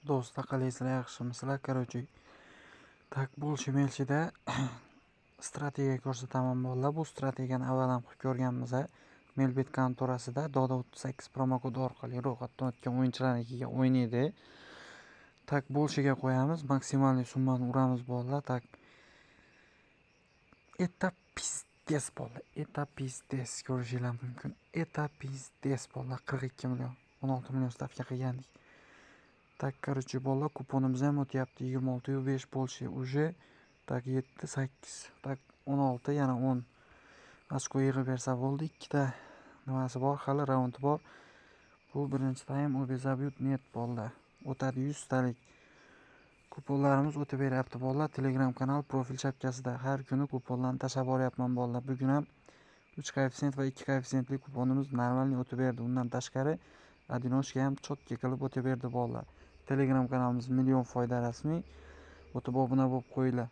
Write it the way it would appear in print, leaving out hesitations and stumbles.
Do'stlar, qalaysizlar, yaxshimisizlar? Короче, так больше melchida strategiya ko'rsataman, bolalar. Bu strategiyani avval ham qilib ko'rganmiz. Melbet kontorasida Doda 38 promokod orqali ro'yxatdan o'tgan o'yinchilarnikiga o'ynaydi. Так больше ga qo'yamiz, максимальный summani uramiz, bolalar. Так, это пиздец, bolalar. Это пиздец, ko'rishinglar mumkin. Это пиздец, bolalar. 42 million, 16 million stavka qilgandik. Так, короче, bolalar, kuponimiz ham o'tyapti. 26,5 больше уже. Так, 7, 8, так, 16, yana 10 ochko yig'ib bersa bo'ldi. Ikkita nimasi bor, hali raundi bor. Bu birinchi taym, обе забьют, нет, bolalar. O'tadi 100 talik. Kuponlarimiz o'tib beryapti, bolalar. Telegram kanal profil shapkasida har kuni kuponlarni tashlab boryapman, bolalar. Bugun ham 3 koeffitsient va 2 koeffitsiyentli kuponimiz нормальный o'tib berdi. Undan tashqari одиночка ham чётко qilib o'tib berdi, bolalar. Telegram kanalimiz Million foyda rasmiy. O'tib obuna bo'lib qo'yinglar.